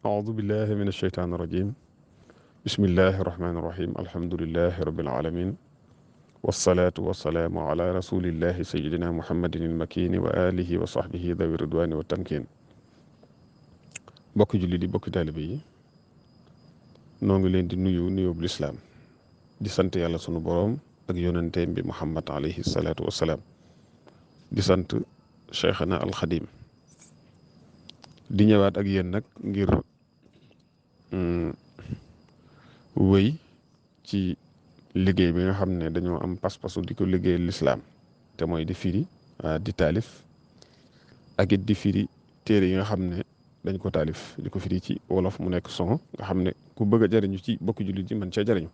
أعوذ بالله من الشيطان الرجيم بسم الله الرحمن الرحيم الحمد لله رب العالمين والصلاة والسلام على رسول الله سيدنا محمد المكين وآله وصحبه ذوي الرضوان والتمكين bokki julli di bokki taalibe yi noo ngi leen di nuyu nuyoo bu lislaam di sant yàlla sunu boroom ak yonenteem bi Muhammad alayhi salaatu wassalaam di sant Cheikhana alxadim di ñëwaat ak yéen nag ngir wéy ci liggéey bi nga xam ne dañoo am pas-pasu di ko liggéey lislaam te mooy di firi di taalif ak it di firi téere yi nga xam ne dañ ko taalif di ko firi ci wolof mu nekk son nga xam ne ku bëgg a jariñu ci bokki jullit ji mën cee jariñu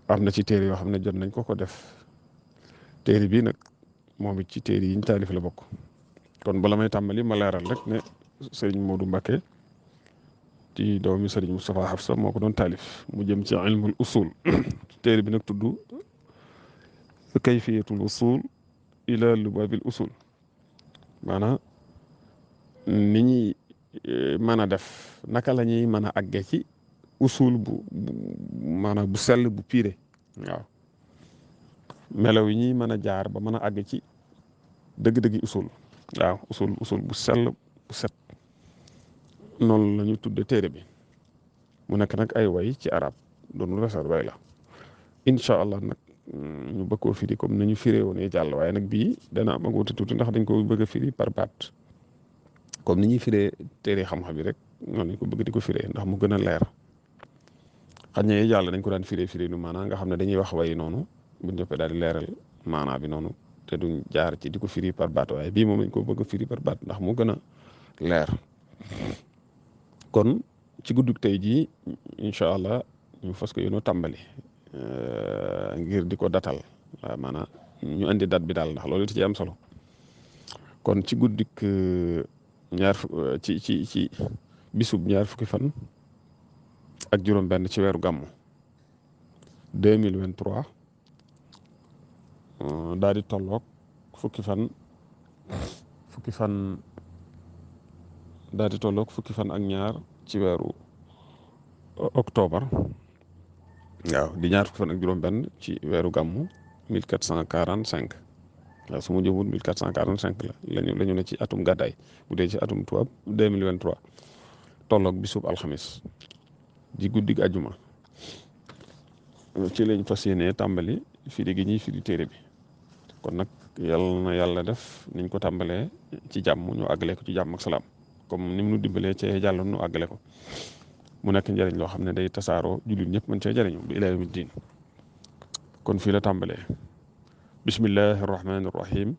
am na ci téere yoo xam ne jot nañ ko def téere bii nag moom it ci téere yiñ taalif la bokk kon bala may tàmbali ma leeral rek ne sëriñ Modou Mbacké ci doomi sëriñ Moustapha Hafsa moo ko doon taalif mu jëm ci ilmul usul téere bi nag tudd kayfiyatul usul ila lubabil usul maanaam ni ñuy mën a def naka la ñuy mën a àgge ci usul maanaam bu sell bu piire waaw melaw yi ñuy mën a jaar ba mën a àgg ci dëgg-dëggi usul waaw usul bu sell bu set noonu la ñu tudde téere bi mu nekk nag ay way ci arab doon resar way la incha allah nag ñu bëgg koo firi comme nañu firee woon jàll waaye nag bii dana am ak wuute tuuti ndax dañ ko bëgg a firi par baat comme ni ñuy firee téere xam-xam yi rek noonu lañ ko bëgg di ko firee ndax mu gën a leer xañ ne yàlla dañ ko daan firee nu maanaa nga xam ne dañuy wax way noonu buñ jëppee daal di leeral maanaa bi noonu te duñ jaar ci di ko firi par baat waaye bii moom lañ ko bëgg a firi par baat ndax mu gën a leer kon ci guddug tey jii incha allah ñu fas ko yéenoo tàmbali ngir di ko datal waaw maanaam ñu indi dat bi daal ndax loolu ci am solo kon ci guddik ci bisub ñaar fukki fan ak juróom-benn ci weeru gàmmu 2023 daal di tolloog fukki fan ak ñaar ci weeru octobre waaw di ñaar fukki fan ak juróom-benn ci weeru gàmmu 1445 waaw su ma jëmul 1445 la ñu ne ci atum gàddaay bu dee ci atum tubaab 2023 tolloog bisub alxamis di guddig ajuma ci lañ fas yéenee tàmbali firi gi ñuy firi téere bi kon nag yàlla def niñ ko tàmbalee ci jàmm ñu àggale ko ci jàmm ak salaam comme ni mu nu dimbalee cee jàlloon nu àggale ko mu nekk njëriñ loo xam ne day tasaaroo jullit ñëpp mën cee jëriñu bi ilaa yawmi diin kon fii la tàmbalee bismillahi arrahmani irrahim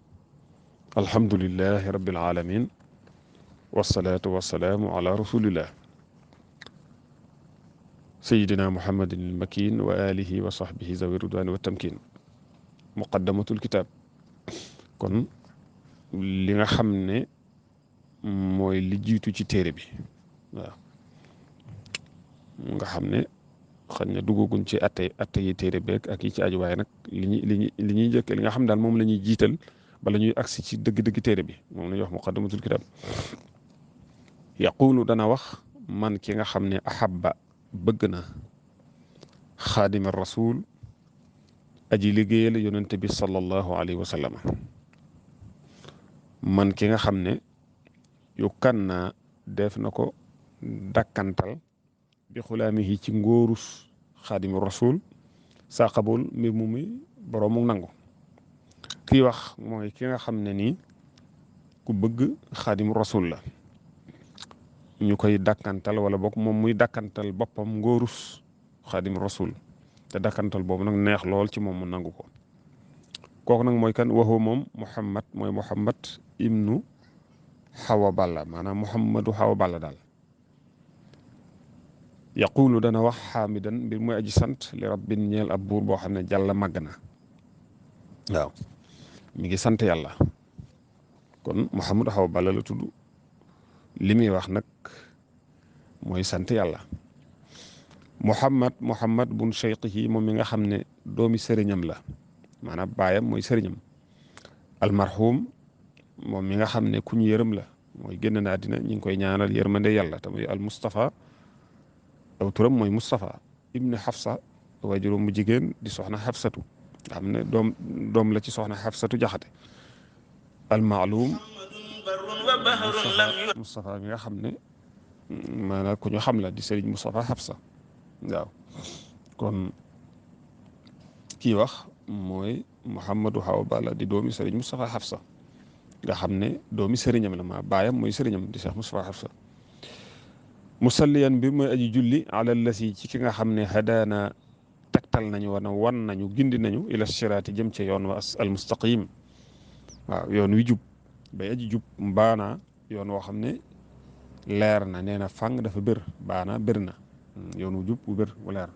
alhamdulillahi rabbil alamin wasalaatu wasalaamu ala rasulillah sayidina muhammadin almakin wa alihi wa sahbihi zawi ridwani wa tamkin muqaddamatul kitab kon li nga xam ne mooy li jiitu ci téere bi waaw nga xam ne xëy na duggaguñ ci atte yi téere beeg ak yi ci aju waaye nag li ñuy jëkk li nga xam daal moom la ñuy jiital bala ñuy agsi ci dëgg-dëgg téere bi moom la ñuy wax muqaddamatul kitab yaqulu dana wax man ki nga xam ne ahabba bëgg na xaadima rasul aji liggéeyal yonente bi sallallahu alayhi wa sallam man ki nga xam ne yu kan naa def na ko dakkantal bi xulaamihi ci ngóorus xaadimu rasul saa qabul mbir mu muy boroomu nangu kii wax mooy ki nga xam ne nii ku bëgg xaadimu rasul la ñu koy dakkantal wala bokk moom muy dakkantal boppam ngóorus xaadimu rasul te dakkantal boobu nag neex lool ci moom mu nangu ko kooku nag mooy kan waxu moom Muhammad ibnu Xawa Balla maanaam Muhammadu Xawa Balla daal yaqulu dana wax xaamidan mbir mooy aji sant li rabbin ñeel ab buur boo xam ne jàlla màgg na waaw mi ngi sant yàlla kon Muhammadu Xawa Balla la tudd li muy wax nag mooy sant yàlla Muhammad bun cheikhihi moom mi nga xam ne doomi sëriñam la maanaam baayam mooy sëriñam almarhum moom mi nga xam ne ku ñu yërëm la mooy génn na àddina ñi ngi koy ñaanal yërmande yàlla te muy al Mustafa aw turam mooy Mustafa ibnu Xafsa waajuram mu jigéen di soxna Xafsatu nga xam ne doom la ci soxna Xafsatu Jaxate al maalum Mustafa mi nga xam ne maanaam ku ñu xam la di Serigne Mustafa Xafsa waaw kon kii wax mooy Mouhamadou Awa Balla di doomi Serigne Moustapha Hafsa nga xam ne doomi sëriñam la ma baayam mooy sëriñam di Cheikh Moustapha Hafsa musalliyan bi mooy aji julli ala lasi ci ki nga xam ne hadaana tegtal nañu wan nañu gindi nañu ila siraati jëm ca yoon wa al mustaqim waaw yoon wi jub bay aji jub baana yoon woo xam ne leer na nee na fang dafa bir baana bir na yoon wu jub wu bir wu leer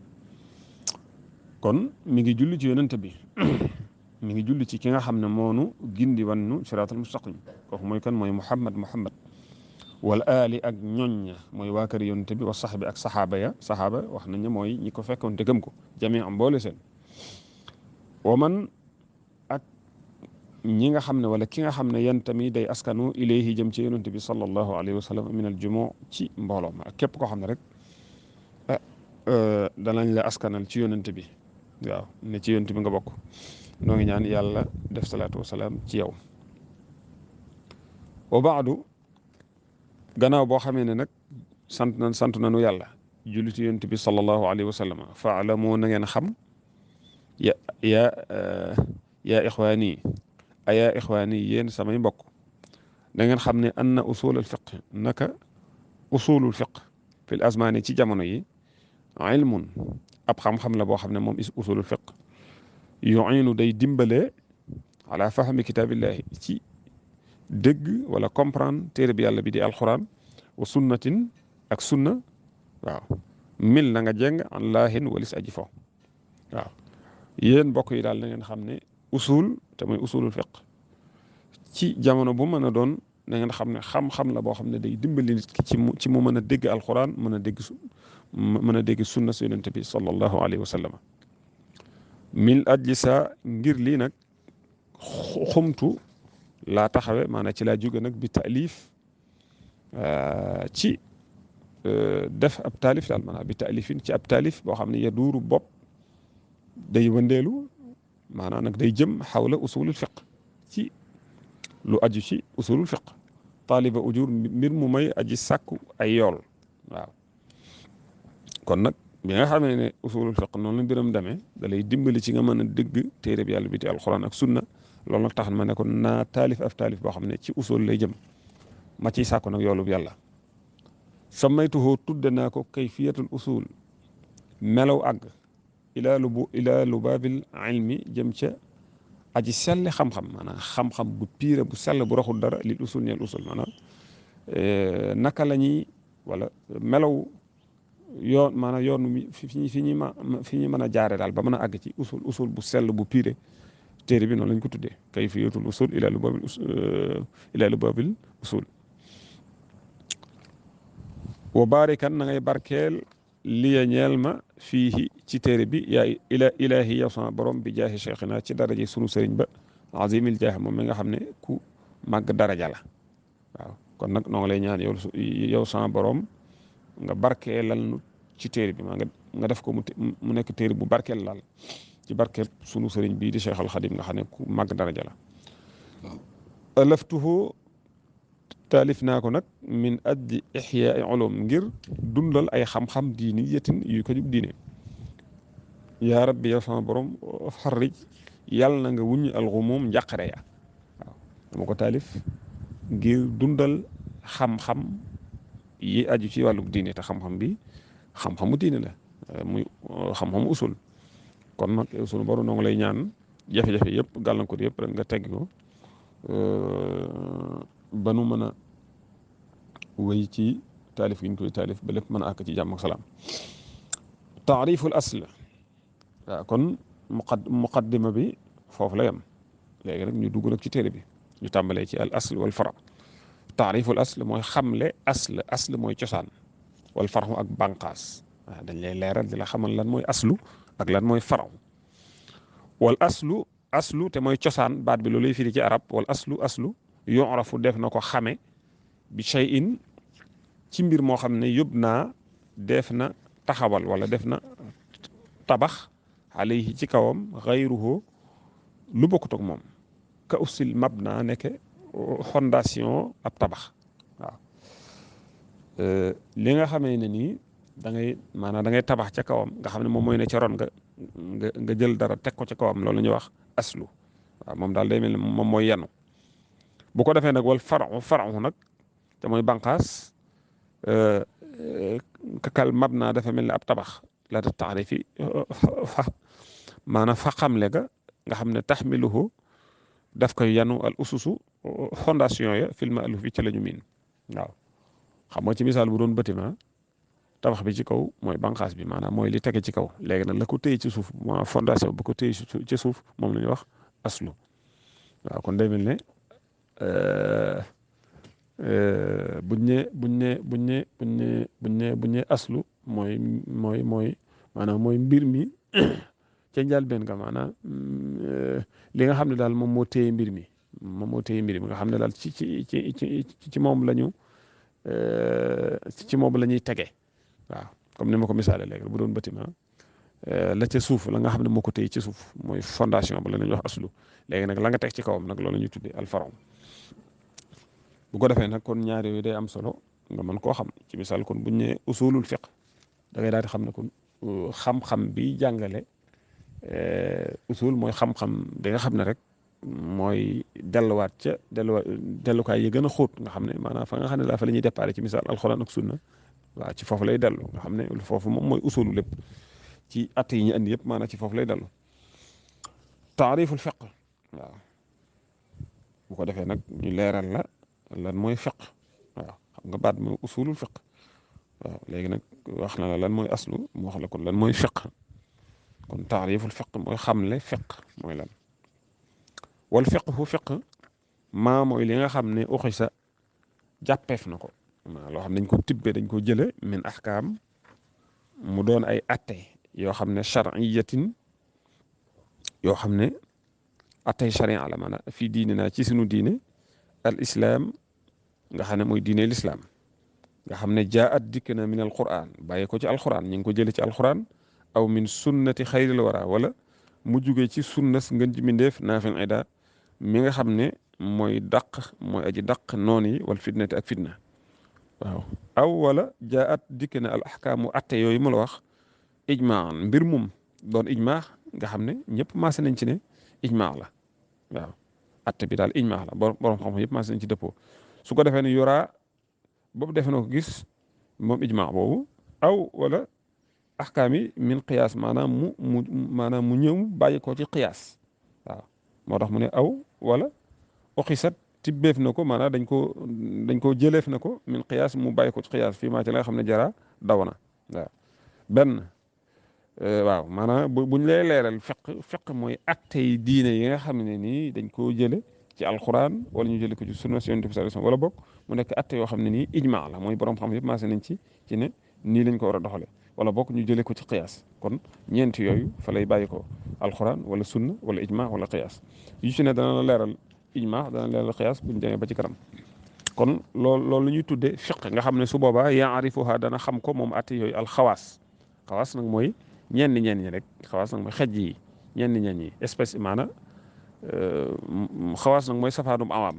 kon mi ngi julli ci yonent bi mi ngi julli ci ki nga xam ne moonu gindi wan nu siraatal mustaqim kooku mooy kan mooy Muhammad wal aali ak ñoñña mooy waa kër yonent bi wa saxbi ak saxaaba wax nañ ne mooy ñi ko fekkoon te gëm ko jamee am boole seen wa man ak ñi nga xam ne wala ki nga xam ne yan tamit day askanu ilayhi jëm ci yonent bi sallallahu alayhi wa sallam min al jumu ci mbooloo ma ak képp koo xam ne rek danañ la askanal ci yonent bi waaw ne ci yonent bi nga bokk noo ngi ñaan yàlla def salaatu wasalaam ci yow wa baadu gannaaw boo xamee ne nag sant nañu yàlla julli ci yonent bi sallallahu alayhi wa sallam faalamu na ngeen xam yaa ixwaani yéen samay mbokk da ngeen xam ne anna usulul fiq naka usulul fiq fil azmaani ci jamono yi ilmun ab xam-xam la boo xam ne moom usulul fiq yuinu day dimbale ala fahmi kitaabillahi ci dégg wala comprendre téere bi yàlla bi di alquran wa sunnatin ak sunna waaw mil na nga jeng an laahin walis aji fo waaw yéen mbokk yi daal na ngeen xam ne usul te mooy usulul fiq ci jamono bu mën a doon na ngeen xam ne xam-xam la boo xam ne day dimbali nit ki ci mu mën a dégg alquran mën a dégg sunna si yonent bi sallallahu alayhi wa sallam min ajli sa ngir lii nag xumtu laa taxawe maanaam ci laa jóge nag bi taalif ci def ab taalif daal maanaam bi taalifin ci ab taalif boo xam ne ya duuru bopp day wëndeelu maanaam nag day jëm xawla usulul fiq ci lu aju ci usulul fiq taaliba ujur mbir mu may aji sàkku ay yool waaw kon nag bi nga xamee ne usulul fiq noonu la mbiram demee da lay dimbali ci nga mën a dégg téere bi yàlla bi ti alquran ak sunna loolu nag tax ma ne ko naa taalif af taalif boo xam ne ci usul lay jëm ma ciy sàkku nag yoolub yàlla samaytuhu tudde naa ko kayfiyatul usul melaw àgg ilaa lubaabil ilmi jëm ca aji selli xam-xam maanaam xam-xam bu piire bu sell bu raxul dara lil usul ñeel usul maanaam naka la ñuy wala melaw yoon maanaam yoon mi fi ñu mën a jaare daal ba mën a àgg ci usul bu sell bu piire téere bi noonu lañ ko tuddee kayfiyatul usul ilaa lubaabil usul wa baarikan na ngay barkeel liya ñeel ma fii ci téere bi yaa ilaahi yow sama borom bi jaahi cheikhina ci daraje sunu sëriñ ba azimil jaah moom mi nga xam ne ku màgg daraja la waaw kon nag noo ngi lay ñaan yow sama borom nga barkeelal nu ci téere bi nga def ko mu nekk téere bu barkeel laal ci barkeel sunu sëriñ bii di Cheikh al Xadim nga xam ne ku màgg daraja la alaftuhu taalif naa ko nag min addi ixyaai ulum ngir dundal ay xam-xam diini yetin yu ko jub diine yaa rabbi yow sama borom farrij yàlla na nga wuññi alxumum njàqare ya waaw dama ko taalif ngir dundal xam-xam yi aju ci wàllu diine te xam-xam bi xam-xamu diine la muy xam-xamu usul kon nag sunu borom noo ngi lay ñaan jafe-jafe yëpp gàllankoor yëpp rek nga tegg ko ba nu mën a wéy ci taalif gi ñu koy taalif ba lépp mën a àgg ci jàmm ak salaam taariful asl waaw kon muqaddima bi foofu la yem léegi nag ñu dugg nag ci téere bi ñu tàmbalee ci al asl wal fara taariful asl mooy xamle asl mooy cosaan wal faraxu ak bànqaas waaw dañ lay leeral di la xamal lan mooy aslu ak lan mooy faraw wal aslu te mooy cosaan baat bi loolu lay firi ci arab wal aslu yurafu def na ko xame bi shay'in ci mbir moo xam ne yób naa def na taxawal wala def na tabax alayhi ci kawam xayruhu lu bokkut ak moom ka usil mabna nekke fondation ab tabax waaw li nga xamee ne nii da ngay maanaam da ngay tabax ca kawam nga xam ne moom mooy ne ca ron nga jël dara teg ko ca kawam loolu la ñuy wax aslu waaw moom daal day mel ne moom mooy yanu bu ko defee nag wal faru nag te mooy bànqaas kakal mabna dafa mel ne ab tabax la ta taarifi maanaam fa xamle nga xam ne taxmiluhu daf koy yanu al ususu fondation ya fil ma'luf bi ci la ñu miin waaw xam nga ci misaal bu doon bâtiment tabax bi ci kaw mooy bànqaas bi maanaam mooy li tege ci kaw léegi nag la ko téye ci suuf ma fondation bu ko téye ci suuf moom la ñuy wax aslu waaw kon day mel ne buñ ne aslu mooy maanaam mooy mbir mi ca njëlbéen nga maanaam li nga xam ne daal moom moo téye mbir mi nga xam ne daal ci moom la ñu ci moom la ñuy tege waaw comme ni ma ko misaale léegi bu doon bâtiment la ca suuf la nga xam ne moo ko téye ci suuf mooy fondation ba la ñuy wax aslu léegi nag la nga teg ci kawam nag loolu la ñuy tuddee alfaron bu ko defee nag kon ñaar yooyu day am solo nga mën koo xam ci misaal kon buñ ne usulul fiq da ngay daal di xam ne kon xam-xam bi jàngale usul mooy xam-xam bi nga xam ne rek mooy dellukaay yi gën a xóot nga xam ne maanaam fa nga xam ne laa fa la ñuy déparé ci misaal alxuraan ak sunna waaw ci foofu lay dellu nga xam ne foofu moom mooy usulu lépp ci at yi ñu andi yëpp maanaam ci foofu lay dellu taariful fiq waaw bu ko defee nag ñu leeral la lan mooy fiq waaw xam nga baat mooy usulul fiq waaw léegi nag wax na la lan mooy aslu mu wax la kon lan mooy fiq kon taariful fiq mooy xamle fiq mooy lan wal fiqhu fiq maa mooy li nga xam ne uxisa jàppeef na ko maa loo xam ne dañ ko tibbe dañ ko jële min ahkaam mu doon ay atte yoo xam ne chariyatin yoo xam ne attey charia la maanaam fii diine naa ci sunu diine al islam nga xam ne mooy diine l'islam nga xam ne jaa at dikk na min al quran bàyyi ko ci alquran ñu ngi ko jële ci alquran aw min sunnati xayril wara wala mu jugee ci sunnas ngën ji mindeef naafin ida mi nga xam ne mooy aji dàq noon yi wal fitnati ak fitna waaw aw wala jaa at dikk na al ahkaamu atte yooyu mu la wax ijmaan mbir mum doon ijmaa nga xam ne ñëpp maase nañ ci ne ijmaa la waaw atte bi daal ijmaa la borom xam-xam yëpp maase nañ ci dëppoo su ko defee ne yoraa boobu defe na ko gis moom ijmaa boobu aw wala ahkaam yi min qiyaas maanaam mu ñëw bàyyi ko ci qiyaas waaw moo tax mu ne aw wala oxisat tibbeef na ko maanaam dañ koo jëleef na ko min qiyaas mu bàyyi ko ci qiyaas fii maa ci la nga xam ne jara daw na waaw benn waaw maanaam buñ lay leeral fiq mooy attey diine yi nga xam ne nii dañ koo jële ci alquran wala ñu jële ko ci sunna si yonent bi sallallahu alayhi wasallam wala bokk mu nekk atte yoo xam ne nii ijmaa la mooy borom xam yëpp maase nañ ci ne nii lañ ko war a doxale wala bokk ñu jëlee ko ci qiyaas kon ñeenti yooyu fa lay bàyyi ko alquran wala sunna wala ijma wala qiyaas yu ci ne dana la leeral ijma dana leeral qiyaas buñ demee ba ci kanam kon loolu la ñuy tuddee fiq nga xam ne su boobaa yaarifuha dana xam ko moom atte yooyu alxawaas xawaas nag mooy ñenn ñi rek xawaas nag mooy xejj yi ñenn ñi espèce maanaam xawaas nag mooy safaanum awaam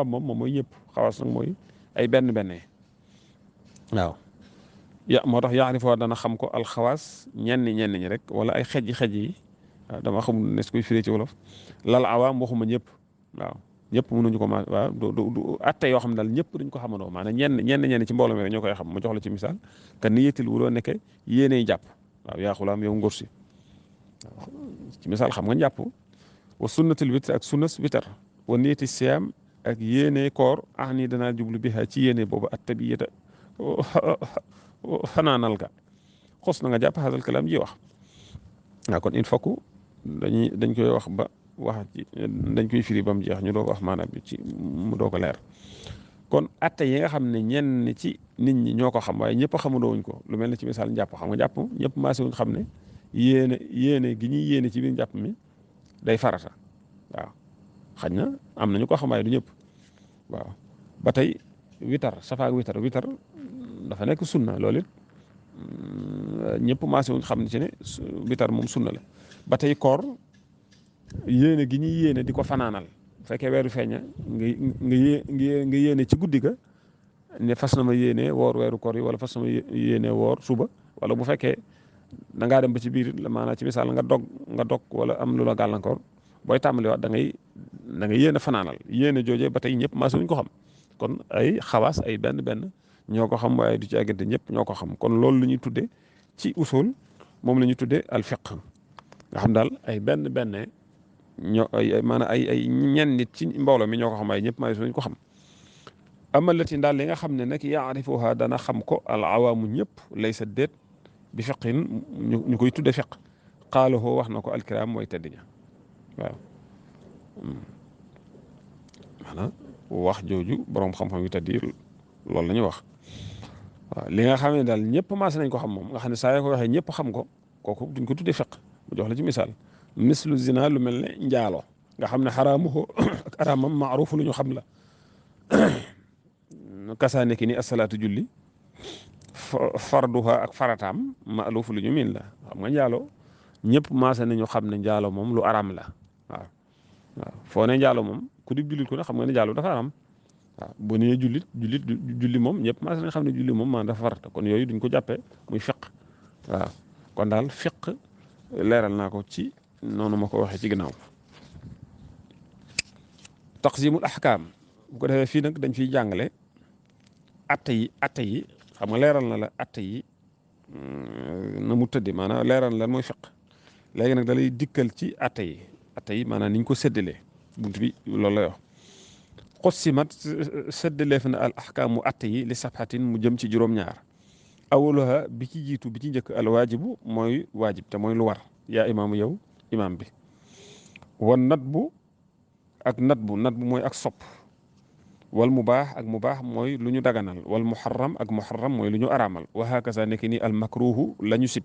moom mooy ñëpp xawaas nag mooy ay benn waaw moo tax yaarifuha dana xam ko alxawaas ñenn ñi rek wala ay xejj yi dama xamul ne su koy firee ci wolof lal awaam waxuma ñëpp waaw ñëpp mënuñu ko ma waaw du atte yoo xam ne daal ñëpp duñ ko xamandoo maanaam ñenn ci mbooloo mi rek ñoo koy xam ma jox la ci misaal ka niyatil wuloo nekke yéeney jàpp waaw yaa xulaam yow ngóor si waaw ci misaal xam nga jàpp wa sunnatil witr ak sunnas witar wa niyati siyaam ak yéene koor nii danaa jublu bi ci yéene boobu at tabiyata fanaanal ka xos na nga jàpp xasal kalaam ji wax waaw kon il faut que dañ koy wax ba wax ci dañ koy firi ba mu jeex ñu doo ko wax maanaam bi ci mu doo ko leer kon atte yi nga xam ne ñenn ci nit ñi ñoo ko xam waaye ñëpp xamandoo wuñ ko lu mel ne ci misaal njàpp xam nga jàpp ñëpp maase wuñ xam ne yéene gi ñuy yéene ci biir njàpp mi day farata waaw xañ na am nañu ko xam waaye du ñëpp waaw ba tey witar safa ak witar dafa nekk sunna loolu it ñëpp maase wuñ xam ne ci ne witar moom sunna la ba tey koor yéene gi ñuy yéene di ko fanaanal bu fekkee weeru feeña nga yéene ci guddi ga ne fas na ma yéene woor weeru koor yi wala fas na ma yéene woor suba wala bu fekkee da ngaa dem ba ci biir maanaam ci misaal nga dog wala am lu la gàllankoor booy tàmbaliwaat da ngay yéene fanaanal yéene joojee ba tey ñëpp maase wuñ ko xam kon ay xawaas ay benn ñoo ko xam waaye du ci àggante ñëpp ñoo ko xam kon loolu la ñuy tuddee ci usul moom la ñuy tuddee al fiqh nga xam daal ay benn ñoo maanaam ay ñenn nit ci mbooloo mi ñoo ko xam waaye ñëpp maase wuñ ko xam. amalati daal li nga xam ne nag yaarifuha dana xam ko al awaamu ñëpp laysa déet bi fiqin ñu koy tudde fiq qaalahu wax na ko alkiraam mooy tedd ña waaw maanaam wax jooju boroom xam-xam yu tedd yi loolu la ñuy wax waaw li nga xam ne daal ñëpp maase nañ ko xam moom nga xam ne saa yoo ko waxee ñëpp xam ko kooku duñ ko tudde fiq mu jox la ci misaal mislu zina lu mel ne njaalo nga xam ne xaraamuhu ak araamam maarufu lu ñu xam la kasaane ki ni asalaatu julli farduha ak farataam maaluf lu ñu miin la xam nga njaalo ñëpp maase nañu xam ne njaalo moom lu araam la waaw foo ne njaalo moom ku di jullit ku ne xam nga ne njaalo dafa araam waaw bu nee julli moom ñëpp maase nañu xam ne julli moom maa dafa farata kon yooyu duñ ko jàppee muy fiq waaw kon daal fiq leeral naa ko ci noonu ma ko waxee ci ginnaaw taqsimul ahkaam bu ko defee fii nag dañ fiy jàngale atte yi xam nga leeral na la atte yi na mu tëddi maanaam leeral na lan mooy fiq léegi nag da lay dikkal ci atte yi maanaam niñ ko séddalee bunt bi loolu lay wax xussimat séddaleef na al ahkaamu atte yi li sabxatin mu jëm ci juróom-ñaar awluha bi ci jiitu bi ci njëkk al waajibu mooy waajib te mooy lu war yaa imaamu yow imaam bi wan nat bu mooy ak sopp wal mubaax ak mubaax mooy lu ñu daganal wal muharram ak muharram mooy lu ñu araamal wa hakaza nekk ni al makruhu la ñu sib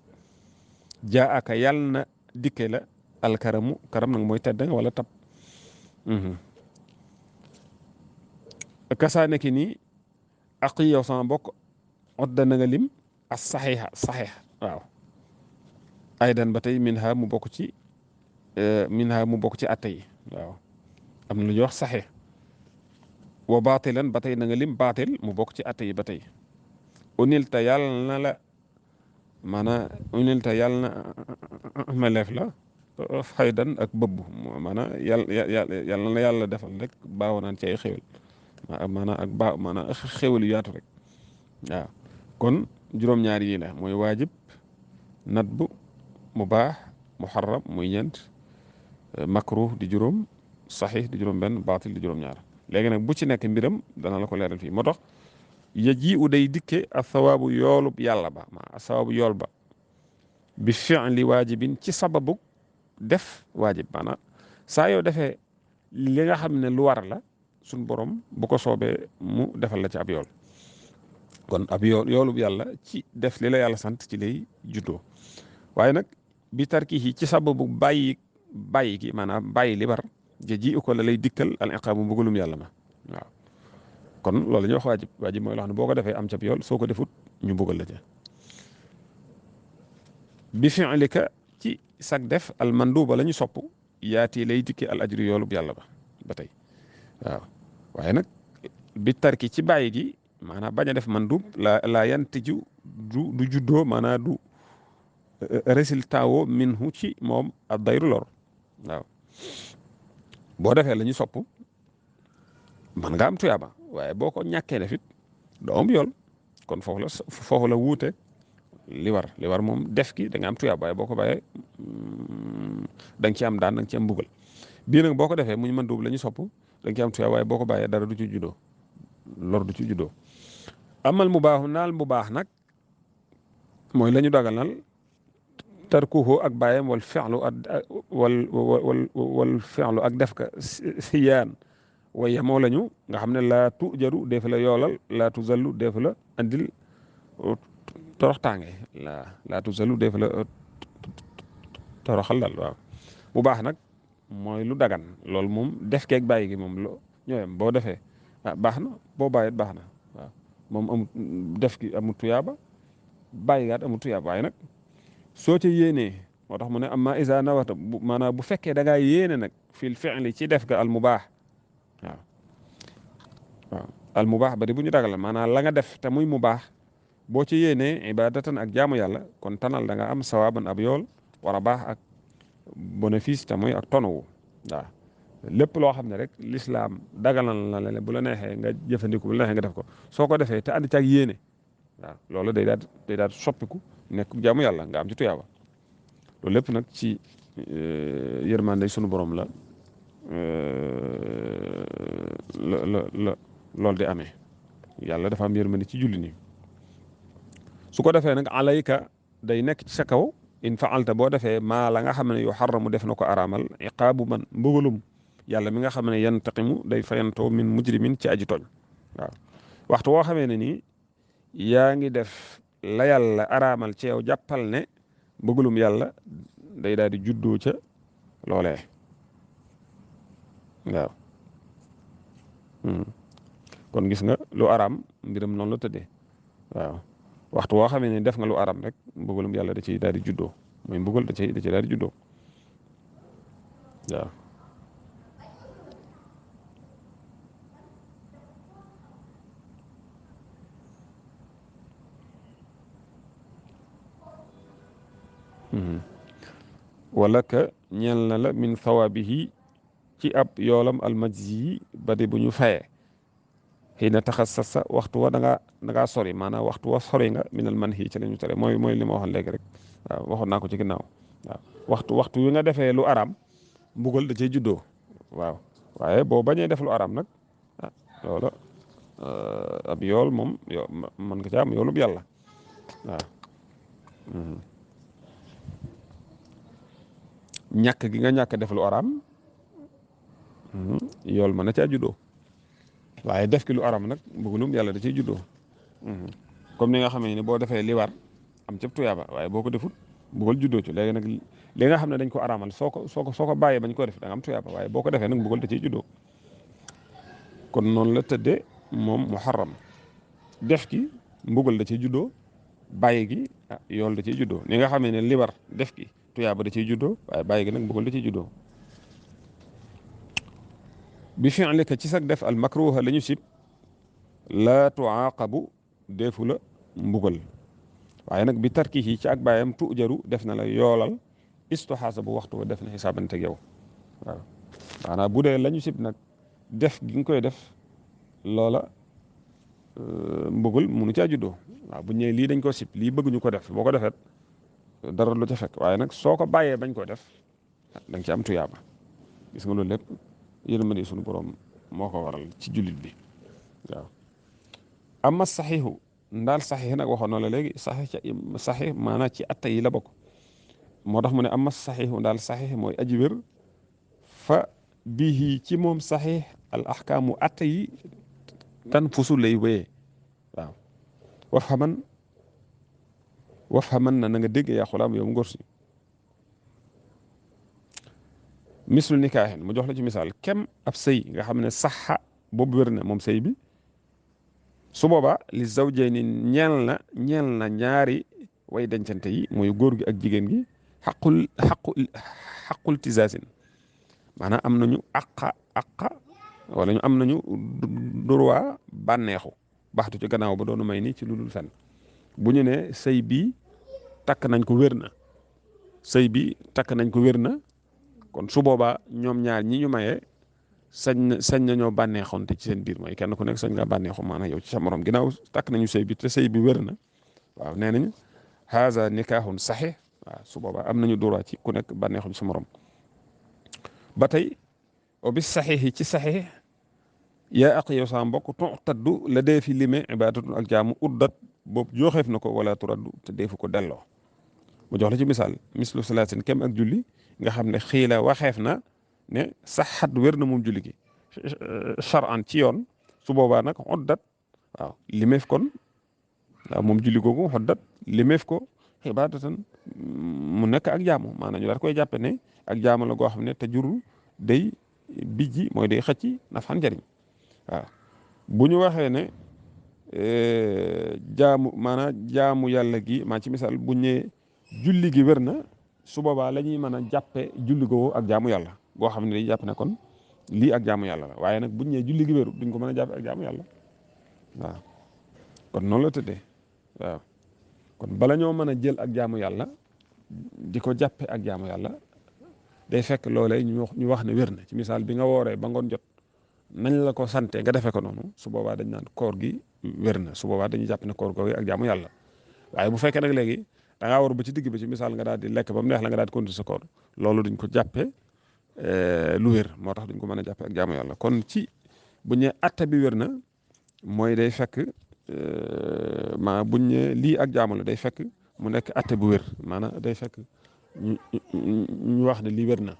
jaa aka yàll na dikke la al karamu karam nag mooy tedd nga wala tab kasa nekk ni aqi yow sama bokk odda na nga lim as saxiix waaw aydan ba tey minha mu bokk ci atte yi waaw am na lu ñuy wax saxiix wa baatilan ba tey na nga lim baatil mu bokk ci atte yi ba tey unilta yàlla na la maanaam unilta yàlla na meleef la faydan ak bëbb maanaam yàlla na la yàlla defal rek baaw naan ci ay xéwal maanaam ak baaw maanaam xéwal yu yaatu rek waaw kon juróom-ñaar yi la mooy waajib nadbu mubaax muharram muy ñeent makruh di juróom saxiix di juróom benn baatil di juróom-ñaar léegi nag bu ci nekk mbiram dana la ko leeral fii moo tax yaji u day dikke a sawaabu yoolub yàlla ba a sawaabu yool ba bi fi'li waajibin ci sababu def waajib maanaam saa yoo defee li nga xam ne lu war la suñ borom bu ko soobee mu defal la ci ab yool kon ab yoolub yàlla ci def li la yàlla sant ci lay juddoo waaye nag bi tarki ci sababu bàyyi gi maanaam bàyyi li war ji ko la lay dikkal al iqaamu mbugalum yàlla ma waaw kon loolu la ñuy wax waajib mooy loo xam ne boo ko defee am ca yool soo ko defut ñu mbugal la ca bi fi'lika ci sag def al manduba la ñu sopp yaati lay dikkee al ajri yoolub yàlla ba tey waaw waaye nag bi tarki ci bàyyi gi maanaam bañ a def mandub la yantiju du juddoo maanaam du résultat woo minhu ci moom ab dayru lor waaw boo defee la ñu sopp man nga am tuyaaba waaye boo ko ñàkkee def it doo am yool kon foofu la wuute li war moom def ki da nga am tuyaaba waaye boo ko bàyyee da nga ci am daan da nga ci am mbugal bii nag boo ko defee mu ñu mën duub la ñu sopp da nga ci am tuyaaba waaye boo ko bàyyee dara du ci juddoo lor du ci juddoo amal mu baaxu naal mu baax nag mooy la ñu daganal tarkuhu ak bàyyam wal fi'lu ak def ka siyaan waaye moo lañu nga xam ne laa tujaru def la yoolal laa tuzallu def la andil toroxtaange laa tuzallu def la toroxal dal waaw bu baax nag mooy lu dagan loolu moom def keeg bàyyi gi moom ñooyam boo defee baax na boo bàyyit baax na moom amut def gi amut tuyaaba bàyyi gaat amut tuyaaba waaye nag soo ca yéenee moo tax mu ne amma isa nawata maanaam bu fekkee da ngaa yéene nag fil fi'li ci def ga al mubaax waaw waaw al mubaax ba di bu ñu dagal maanaam la nga def te muy mubaax boo ci yéenee ibadatan ak jaamu yàlla kon tanal da nga am sawaaban ab yool war a baax ak bénéfice te muy ak tonawu waaw lépp loo xam ne rek lislaam daganal na la bu la neexee nga jëfandiku bu la neexee nga def ko soo ko defee te ànd ci ak yéene waaw loolu day daal soppiku nekk jaamu yàlla nga am ci tuyaaba loolu lépp nag ci yërmande sunu borom la loolu di amee yàlla dafa am yërmande ci julli ni su ko defee nag alayka day nekk ci sa kaw in faalta boo defee maa la nga xam ne yu xaramu def na ko araamal iqaabu man mbugalum yàlla mi nga xam ne yantaqimu day fayantoo min mujrimin ci aji tooñ waaw waxtu woo xamee ne nii yaa ngi def la yàlla araamal ci yow jàppal ne mbugalum yàlla day daal di juddoo ca loolee waaw kon gis nga lu araam mbiram noonu la tëddee waaw waxtu woo xamee ne def nga lu araam rek mbugalum yàlla da ciy daal di juddoo mooy mbugal da ciy daal di juddoo waaw wala ka ñeel na la min thawaabihi ci ab yoolam almajzi ba di bu ñu fayee xëy na taxassasa waxtu wa da ngaa sori maanaam waxtu wa sori nga minal manhi ci la ñu tere mooy li ma waxoon léegi rek waaw waxoon naa ko ci ginnaaw waaw waxtu wi nga defee lu araam mbugal da cay juddoo waaw waaye boo bañee def lu araam nag ah loola ab yool moom mën nga ca am yoolub yàlla waaw ñàkk gi nga ñàkk def lu araam yool mën na caa juddoo waaye def ki lu araam nag mbugalum yàlla da ciy juddoo comme ni nga xamee ne boo defee li war am cëb tuyaaba waaye boo ko defut mbugal juddoo ci léegi nag li nga xam ne dañ ko araamal soo ko bàyyee bañ ko def da nga am tuyaaba waaye boo ko defee nag mbugal da ciy juddoo kon noonu la tëddee moom muharram def ki mbugal da ciy juddoo bàyyi gi yool da ciy juddoo ni nga xamee ne li war def ki tuyaaba da ciy juddoo waaye bàyyi gi nag mbugal da ciy juddoo bi fi'lika ci sag def al makruha la ñu sib la tuaqabu defu la mbugal waaye nag bi tarkihi ci ak bàyyam tujaru def na la yoolal istuxaasa bu waxtu wa def na xisaabante ak yow waaw maanaam bu dee la ñu sib nag def gi nga koy def loola mbugal munu caa juddoo waaw bu ñëwee lii dañ ko sib lii bëgguñu ko def boo ko defet dara lu ca fekk waaye nag soo ko bàyyee bañ ko def da nga ci am tuyaaba gis nga loolu lépp yërmande sunu borom moo ko waral ci jullit bi waaw amma saxiixu ndaal saxiix nag waxoon na la léegi saxiix maanaam ci atta yi la bokk moo tax mu ne amma saxiixu ndaal saxiix mooy aji wér fa bihi ci moom saxiix al ahkaamu atta yi tan fusu lay wéyee waaw waf xaman na nga dégg yaa xulaam yow ngor si mislu nikaahin mu jox la ci misaal kem ab sëy nga xam ne saxa boobu wér na moom sëy bi su boobaa li zawjayni ñeel na ñaari way dencante yi mooy góor gi ak jigéen gi xaqul tisaasin maanaam am nañu aqa wala ñu am nañu droit bànneexu baxtu ci gannaaw ba doonu may ni ci lu dul fen bu ñu ne sëy bi takk nañ ko wér na sëy bi takk nañ ko wér na kon su boobaa ñoom ñaar ñi ñu mayee sañ nañoo bànneexoonte ci seen biir mooy kenn ku nekk sañ nga bànneexu maanaam yow ci sa morom ginnaaw takk nañu sëy bi te sëy bi wér na waaw nee nañ haza nikahun saxih waaw su boobaa am nañu droit ci ku nekk bànneexu ci sa morom ba tey o bis saxix yi ci saxix yaa aq yow sa mbokk taddu la dee fi limee ibadatun ak jaamu uddat boobu jooxeef na ko wala turaddu te deefu ko delloo mu jox la ci misaal mislu salaatin kem ak julli nga xam ne xiila waxeef na ne saxat wér na moom julli gi charan ci yoon su boobaa nag uddat waaw limeef kon waaw moom julli googu uddat limeef ko ibadatan mu nekk ak jaamu maanaam ñu daal koy jàppe ne ak jaamu la goo xam ne te jurul day bijji mooy day xëcc na fan njariñ waaw bu ñu waxee ne jaamu maanaam jaamu yàlla gi maa ci misaal buñ ne julli gi wér na su boobaa la ñuy mën a jàppe julli googu ak jaamu yàlla boo xam ne dañuy jàpp ne kon lii ak jaamu yàlla la waaye nag buñ ne julli gi wéru duñ ko mën a jàppe ak jaamu yàlla waaw kon noonu la tëddee waaw kon bala ñoo mën a jël ak jaamu yàlla di ko jàppe ak jaamu yàlla day fekk loolee ñu wax ne wér na ci misaal bi nga wooree ba ngoon jot nañ la ko sante nga defee ko noonu su boobaa dañ naan koor gi wér na su boobaa dañuy jàpp ne koor googu ak jaamu yàlla waaye bu fekkee nag léegi da ngaa war ba ci digg ba ci misaal nga daal di lekk ba mu neex la nga daal di continuer sa koor loolu duñ ko jàppee lu wér moo tax duñ ko mën a jàppee ak jaamu yàlla kon ci bu ñu atte bi wér na mooy day fekk buñ ne lii ak jaamu la day fekk mu nekk atte bu wér maanaam day fekk ñu wax ne lii wér na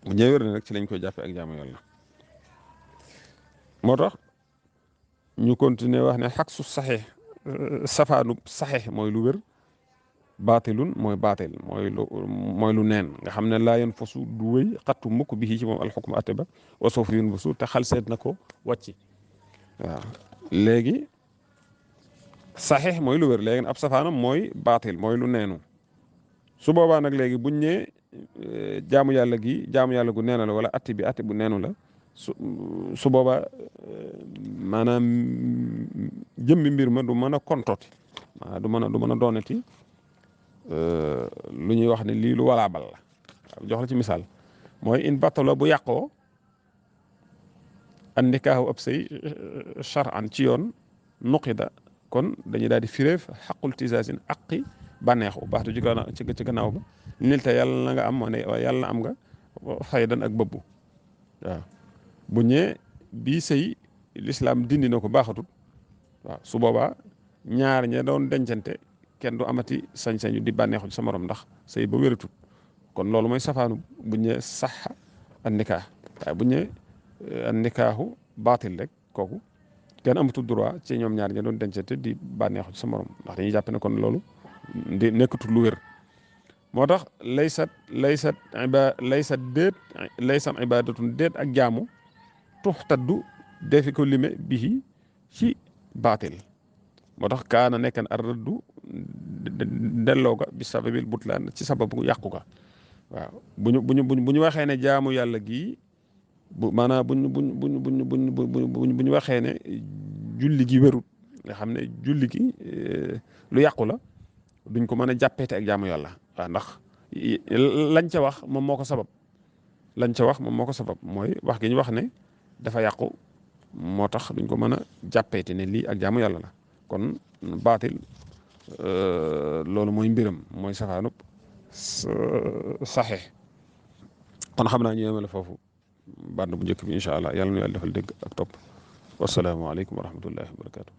bu ñëwee wér na nag ci lañ koy jàppee ak jaamu yàlla moo tax ñu continuer wax ne xaq su saxee safaanu saxee mooy lu wér baatilun mooy baatil mooy lu neen nga xam ne laa yoon fasu du wéy xattu mukk bi ci moom alxukm atte ba wa soofu yun ba su te xal seet na ko wàcci waaw léegi saxeex mooy lu wér léegi ab safaanam mooy baatil mooy lu neenu su boobaa nag léegi buñ ne jaamu yàlla gu neena la wala atti bi atti bu neenu la su boobaa maanaam jëmmi mbir ma du mën a kontooti maanaam du mën a doonati lu ñuy wax ne lii lu walaabal la jox la ci misaal mooy in battalo bu yàqoo an nikaahu ab sëy charan ci yoon nuqida kon dañuy daal di firéef xaqul tisaasin aqi bànneexu baax du ci gannaaw ba nil te yàlla na nga am ne yàlla na am nga faydan ak bëbbu waaw bu ñëwee bii sëy lislaam dindi na ko baaxatul waaw su boobaa ñaar ña doon dencante kenn du amati sañ-sañu di bànneexu ci sa morom ndax sëy ba wératut kon loolu mooy safaanu bu ñëwee sax an nikaax waaye bu ñëwee an nikaaxu baatil rek kooku kenn amatul droit ci ñoom ñaar ña doon dencante di bànneexu ci sa morom ndax dañuy jàpp ne kon loolu di nekkatul lu wér moo tax laysat ibadatun déet ak jaamu tux taddu defi ko lime bihi ci baatil moo tax kaana nekkan ar raddu delloo ga bi sababil butlaan ci sababu yàqu ga waaw bu ñu waxee ne jaamu yàlla gii maanaam bu ñu waxee ne julli gi wérut nga xam ne julli gi lu yàqu la duñ ko mën a jàppeete ak jaamu yàlla waaw ndax lañ ca wax moom moo ko sabab mooy wax gi ñu wax ne dafa yàqu moo tax duñ ko mën a jàppeete ne lii ak jaamu yàlla la kon baatil loolu mooy mbiram mooy safaanub saxeex kon xam naa ñu yemale foofu bànd bu njëkk bi incha allah yàlla nu yàlla defal dégg ak topp wasalaamaaleykum wa rahmatullahi wa barakatu